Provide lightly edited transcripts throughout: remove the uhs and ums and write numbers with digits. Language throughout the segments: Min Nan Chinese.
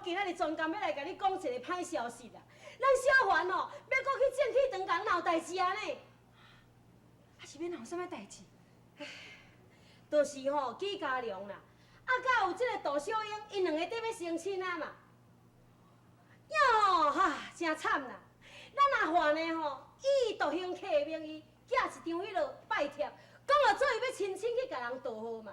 今仔日專工欲來共你講一个歹消息啦。咱小凡哦，欲閣去正氣堂共鬧代誌啊呢。啊是欲鬧啥物代誌？就是吼，許家良啦，啊，佮有這个杜小英，𪜶兩个綴欲成親啊嘛。喲哈，真慘啦！咱阿凡呢吼，以杜興客的名義，寄一張彼落拜帖，講予做伊欲親身去共人道賀嘛。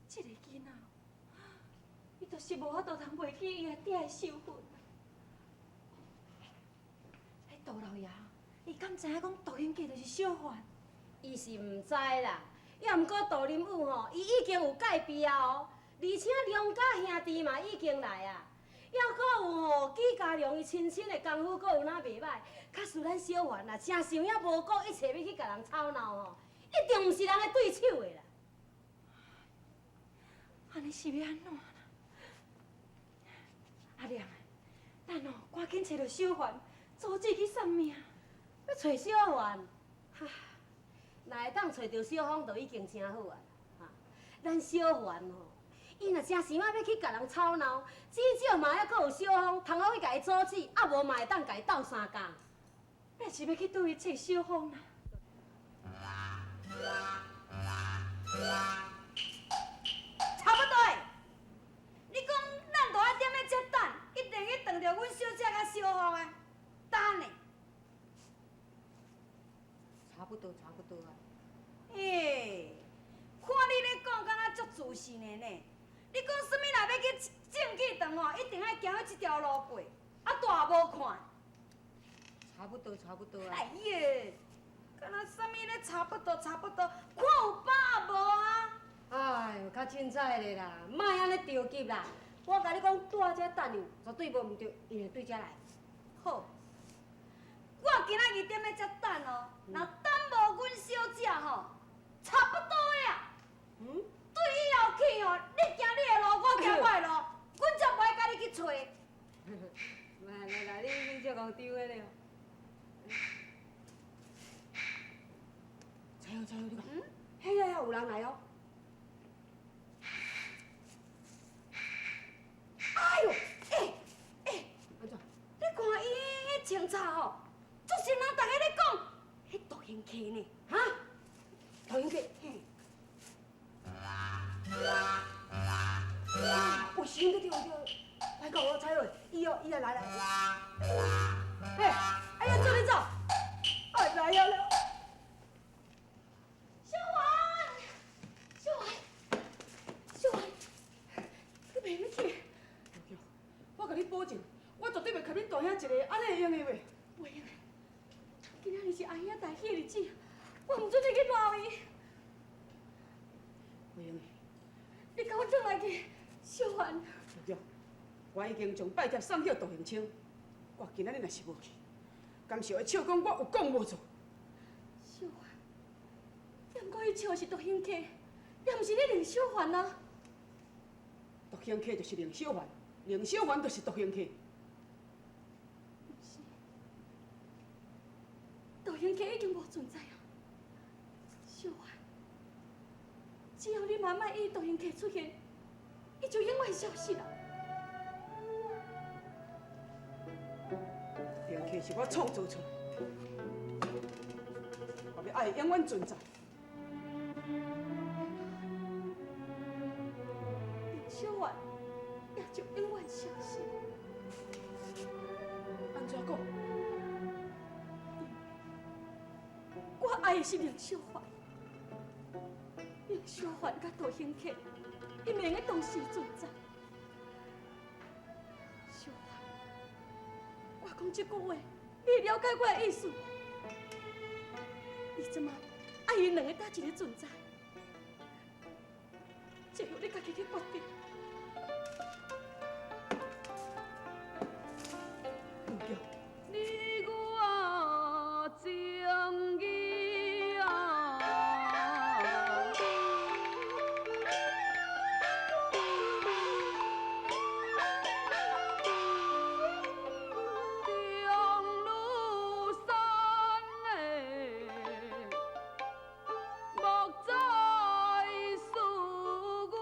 這个囡仔，伊就是無法度通袂記伊阿爹的受訓。彼杜老爺，伊敢知影講杜興客就是小凡？伊是毋知啦，抑毋過杜林宇吼，伊已經有戒備啊哦，而且梁家兄弟嘛已經來啊，抑閣有吼許家良伊親身的功夫，閣有哪袂䆀。假使咱小凡啊，真想遐無顧一切欲去共人吵鬧吼，一定毋是人的對手的啦。按呢是欲按怎啦？阿良，咱哦趕緊揣著小凡，阻止去算命。欲揣小凡，哈，若會當揣著小芳，就已經誠好啊。哈，咱小凡吼，伊若真想仔欲去共人吵鬧，至少嘛猶閣有小芳通好去共伊阻止，啊無嘛會當共伊鬥相共。咱是欲去佗位揣小芳啦？差不多。你講咱都愛踮咧遮等，一定去撞著阮小姐佮小芳的，等呢。差不多，差不多啊。欸，看你咧講，敢若足自信的呢。你講啥物？若欲去正氣堂吼，一定愛行彼這條路過，啊大無看。差不多，差不多啊。哎呀，敢若啥物咧？差不多，差不多，看有把握無啊？哎喲，較凊彩咧啦，莫按呢著急啦。我共你講，佇遮等伊，絕對無毋對，伊會對遮來。好，我今仔日踮咧遮等哦，若等無阮小姐吼，差不多的啊。對以後去哦，你行你的路，我行我的路，阮才無愛共你去揣。來來來，你已經足戇丟的了。彩玉，彩玉，你看，彼遐有人來哦。哎喲，欸欸，按怎？你看伊彼穿插吼，足像人逐家咧講，彼杜興客呢？哈？杜興客？嘿。有時對對對，來講我彩玉，伊哦，伊也來來。欸，哎呀，做你走，哎來啊來。小凡，小凡，小凡，你袂欲去？我共你保證，我絕對袂給恁大兄一个，按呢會用的袂？袂用的。今仔日是阿兄大喜的日子，我毋准你去鬧伊。袂用的。你共我轉來去，小凡。對，我已經將拜帖送予杜興清，我今仔日若是無去，敢是會笑講我有講無做？小凡，也毋過伊笑是杜興客，也毋是你林小凡啊。杜興客就是林小凡，林小凡就是杜興客。毋是，杜興客已經無存在啊。小凡，只要你媽莫以杜興客出現，伊就永遠消失啦。杜興客是我創造出來，我欲愛伊永遠存在。林小凡也就永遠消失。按怎講？我愛的是林小凡，林小凡佮杜興客，伊袂用同時存在。小凡，我講這句話，你會了解我的意思無？你這馬愛𪜶兩个佗一个存在，就由你家己去決定。你我情義啊，長如山的，莫再思我。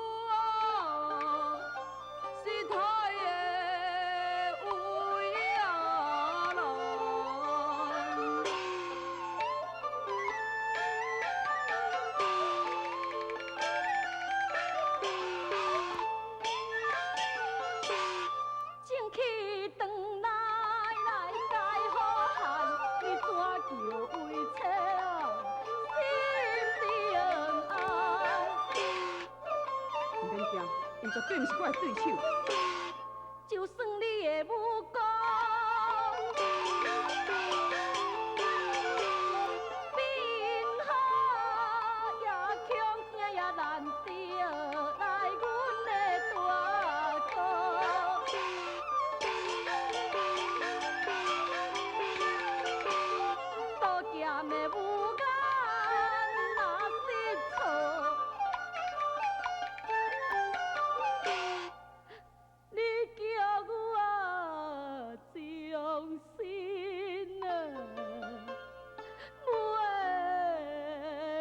伊絕對毋是我的對手。就算你的武功比𪜶好，也恐惊也难得来阮的大哥。刀剑的武功若失措，你叫我将心啊，袂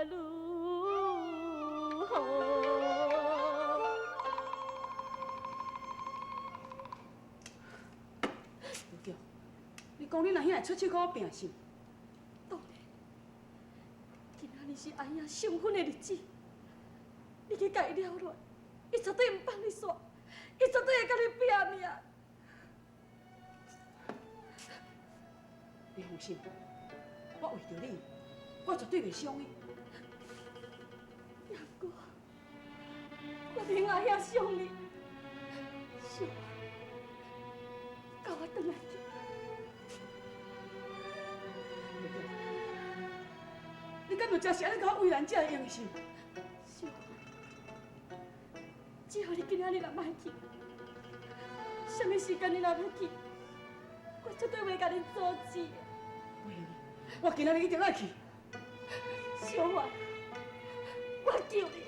如何？卢菊，你讲你若兄会出手佮我拼是？当然，今仔日是阿兄成婚的日子，你去共伊撩乱，伊绝对毋放你煞，伊绝对会佮你拼命。你放心，我為著你，我絕對袂傷伊。也毋過，我寧阿兄傷你，小愛，佮我轉來去。盧菊，你敢就真是按呢共我為難才會用心？小愛，只要你今仔日若莫去，啥物時間你若欲去，我絕對袂共你阻止的。袂用，我今仔日一定愛去。小愛，我求你，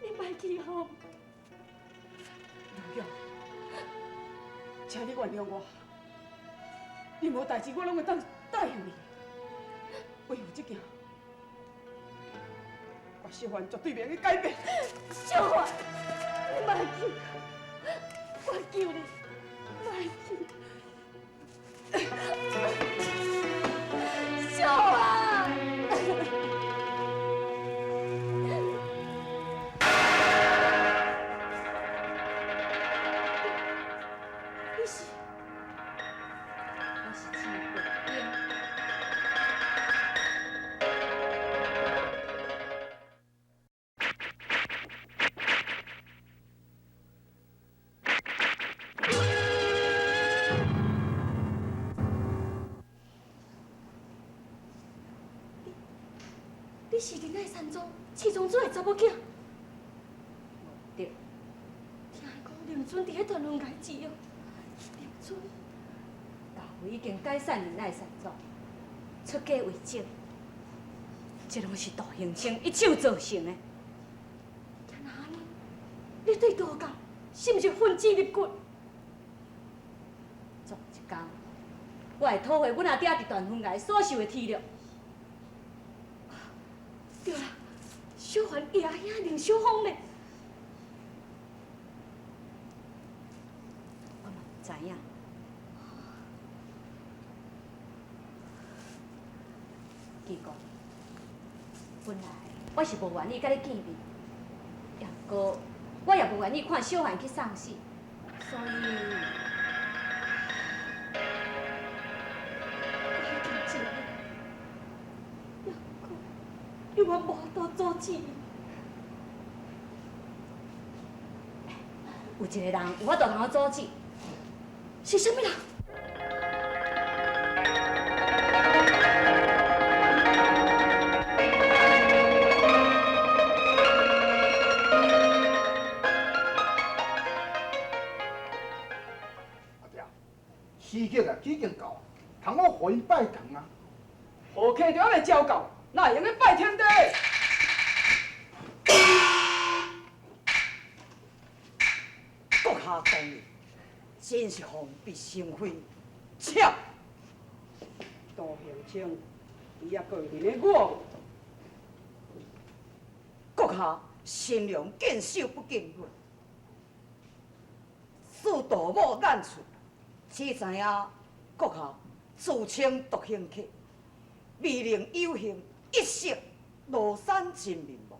你莫去好毋？盧菊，請你原諒我，任何代誌我攏會當答應你。為何這件，我小凡絕對袂用改變。小凡，你莫去，我求你，莫去。小凡。你是？我是钱月英。你是仁爱山庄七宗主的查某囝？对。听讲林尊伫彼段悬崖之约，林尊教会已經解散仁愛山莊，出家為僧，這攏是杜興清一手造成的。若按呢，你對道教是毋是恨之入骨？總有一天，我會討回阮阿爹佇斷懸崖所受的恥辱。對啦，小凡伊阿兄林小峰呢？我嘛毋知影。奇怪，本來我是無願意佮你見面，也毋過我也無願意看小凡去送死，所以我已經盡力，也毋過永遠無法度阻止伊。有一個人有法度通我阻止，是啥物人？阿爹，時節啊已經到，通我予𪜶拜堂啊。賀客都猶未招到，哪會用得拜天地？閣下當日真是蓬蓽生輝，巧！杜興清，伊猶閣會認得我？閣下新娘見首不見尾，自杜某眼出，只知影閣下自稱獨行客，未能有幸一識廬山真面目。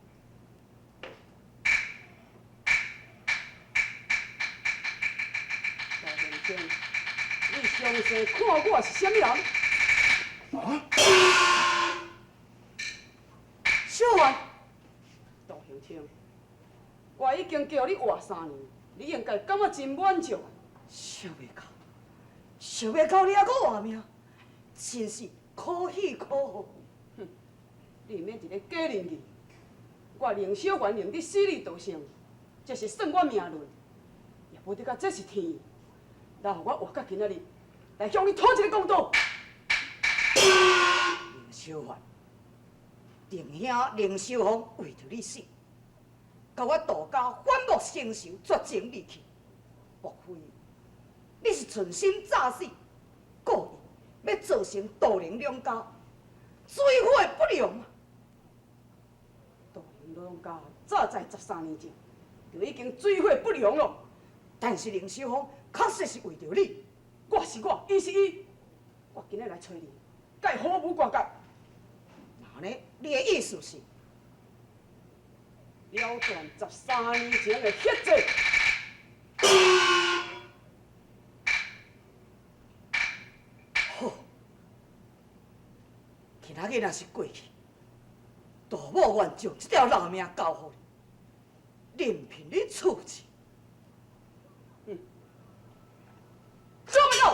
杜興清，你詳細看我是啥物人？啊！小凡，杜興清，我已經叫你活3年，你應該感覺真滿足啊！想袂到，想袂到你猶閣活命，真是可喜可賀。哼，你毋免佇咧假仁義。我凌小凡用得死裡逃生，這是算我命運，也無得甲這是天意。來，予我活到今仔日，來向你討一个公道。凌小凡，凌兄凌秀芳為著你死，共我杜家反目成仇，絕情離去。莫非你是存心詐死，故意欲造成杜凌兩家水火不容啊？杜凌兩家早在13年前就已經水火不容咯。但是凌秀芳確實是為著你，我是我，伊是伊，我今日來揣你，共伊毫無瓜葛。那呢？你的意思是了斷13年前的血債？好，今仔日若是過去，杜某願將這條老命交予你，任憑你處置。嗯，做袂到，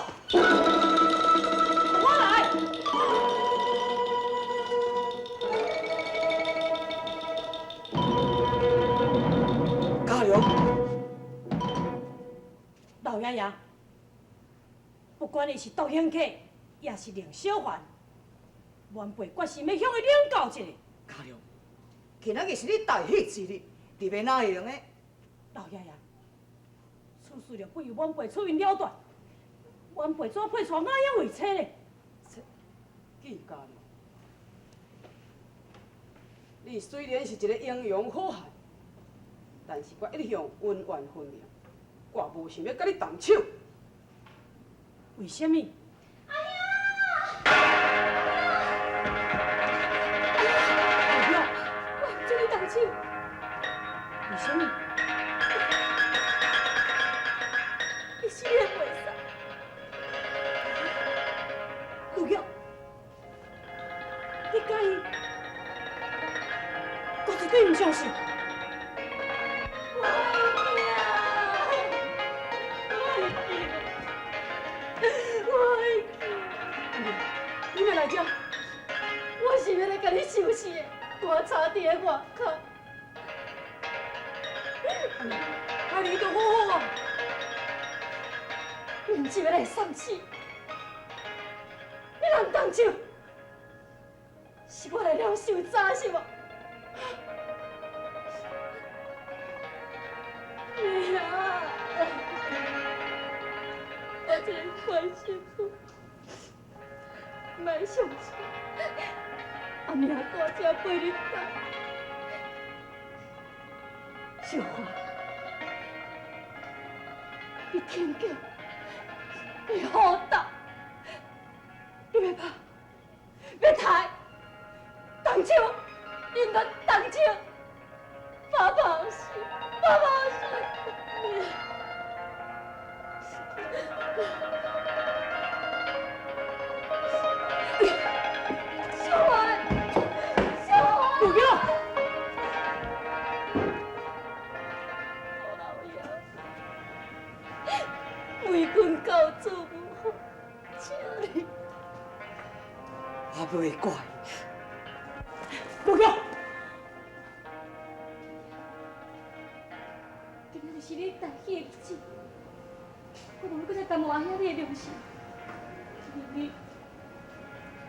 我來。嘉良，老爺爺，不管伊是獨行客，抑是凌小凡，晚輩決心欲向伊領教一下。嘉良，今仔日是你大喜之日，你欲哪會用的？老爺爺，此事若不由晚輩出面了斷，晚輩怎配娶阿英為妻呢？季嘉良，你雖然是一个英雄好漢，但是我一向恩怨分明，我無想欲佮你動手。為啥物？阿兄，我毋准你動手。為啥物？伊死會袂使。陸玉，你佮伊，我絕對毋相信。我會驚，我會驚，我會驚。你欲來遮？我是欲來共你收屍的，棺材佇咧外口。阿你都好好啊。毋是欲來送死，你若毋動手，是我來了傷早是無？娘，我這個壞媳婦，莫相信，阿娘大只陪你等。小花，你挺緊，你好斗，你欲拍，欲刣，動手，你毋通動手，拍拍死，拍拍死。小花，小花，陆玉，老爺，為君教做無好，請你。我袂怪。陸玉，今仔日是你大喜的日子，我無欲閣再耽誤阿兄你的良心，因為你，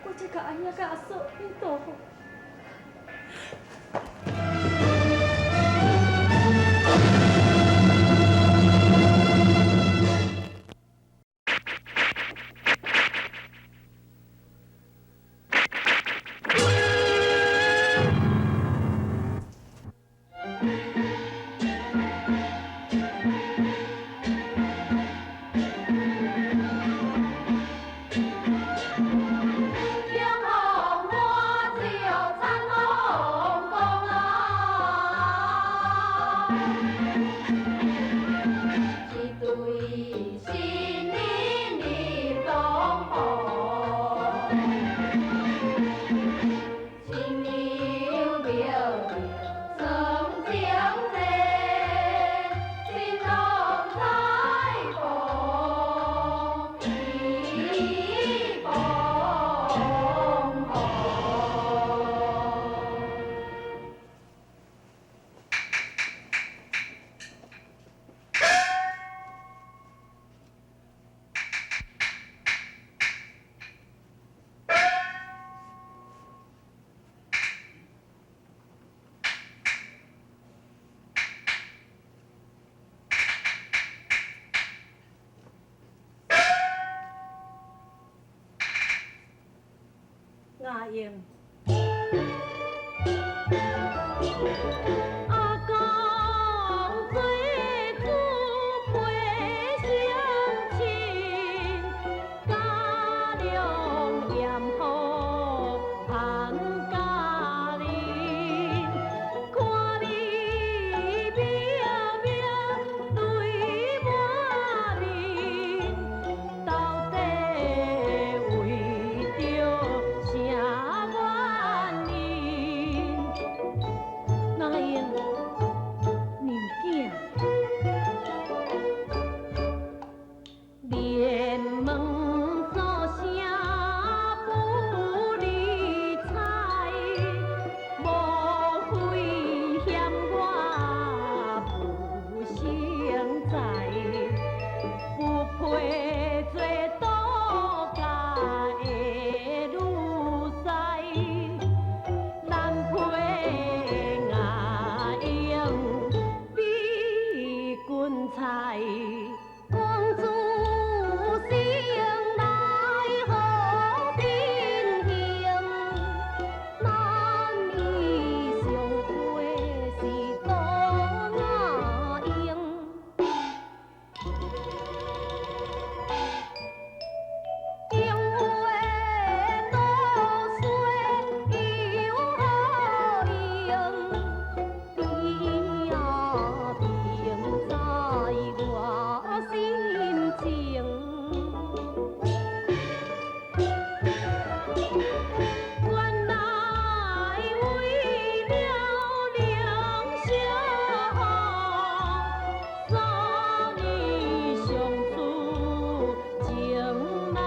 我才共阿兄佮阿嫂恁道好。英雄我只。阿英。阿公做主陪相亲，嘉良盐河潘嘉玲，看你明明泪满面，到底为著啥原因？阿英，娘囝。连问做啥不理睬，莫非嫌我不成才，不配做杜家的女婿，难配阿英比君才。公主生来好品行，难以相配是杜阿英。因为杜衰又好用，你也明知我心情。原来为了两相逢，所以相处情难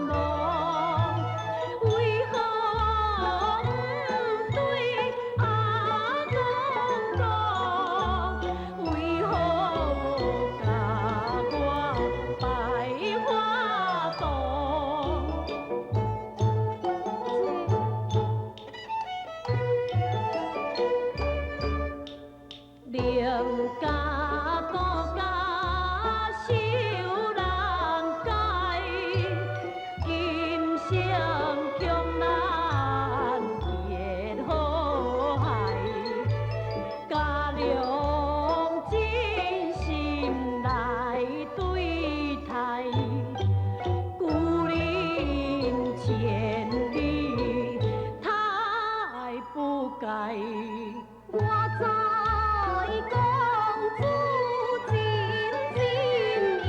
忘。为何不对阿公讲？为何共我摆花动？宁家杜家受难解，今生强难结好海。嘉良真心来对待，旧人千里太不该。我知公主真心意，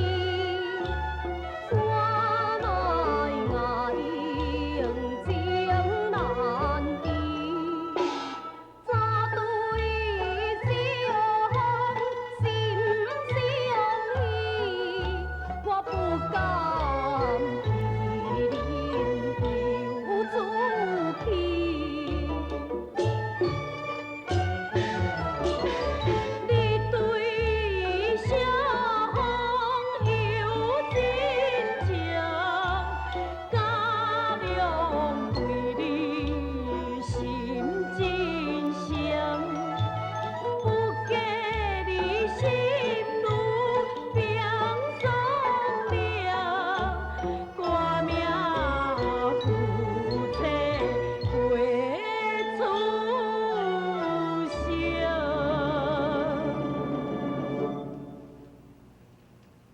怎奈阿英情难移，早对小凤心相依，我不甘一人游出去。你对小凤有真情，嘉良对你心真诚，不过你心如冰霜凉，挂名夫妻过出生。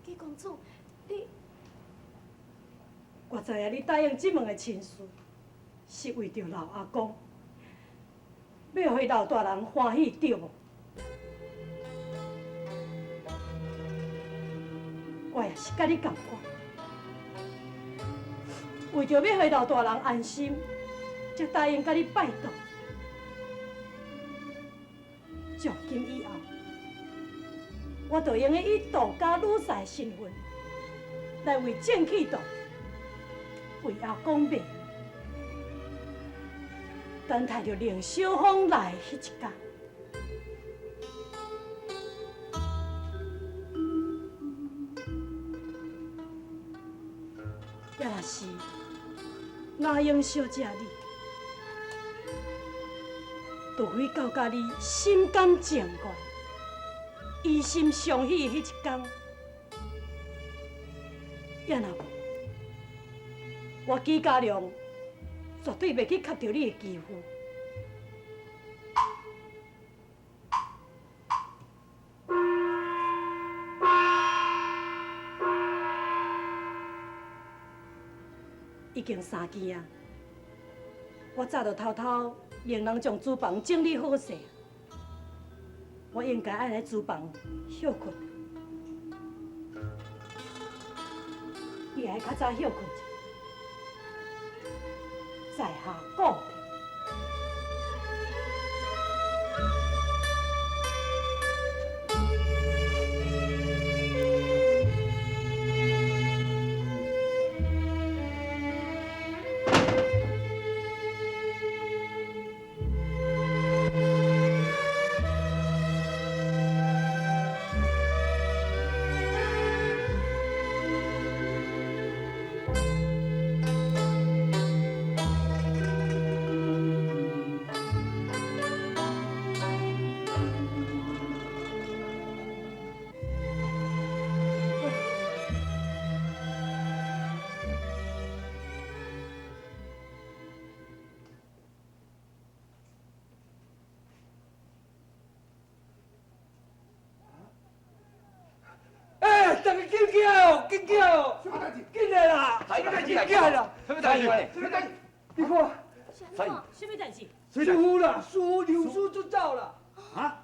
纪公主，你，我知影你答应这门的亲事，是为著老阿公，欲予老大人欢喜对无？我也是佮你仝款，为著欲予老大人安心，才答应佮你拜堂。从今以后，我就用得以杜家女婿的身份，来为正气堂、为阿公卖命，等待著凌小凤来的彼一天。也若是阿英小姐你，除非到佮你心甘情愿、以心相许的彼一天，也若无，我纪家良絕對袂去磕著你的肌膚。已經三更啊，我早就偷偷命人將廚房整理好勢，我應該愛來廚房歇睏。你愛較早歇睏者，在下告退。欸，大家緊起來哦，緊起來哦！什麼代誌？緊來啦！什麼代誌？緊起來啦！什麼代誌？什麼代誌？你看，什麼代誌？師傅啦，師傅劉師出走啦！啊？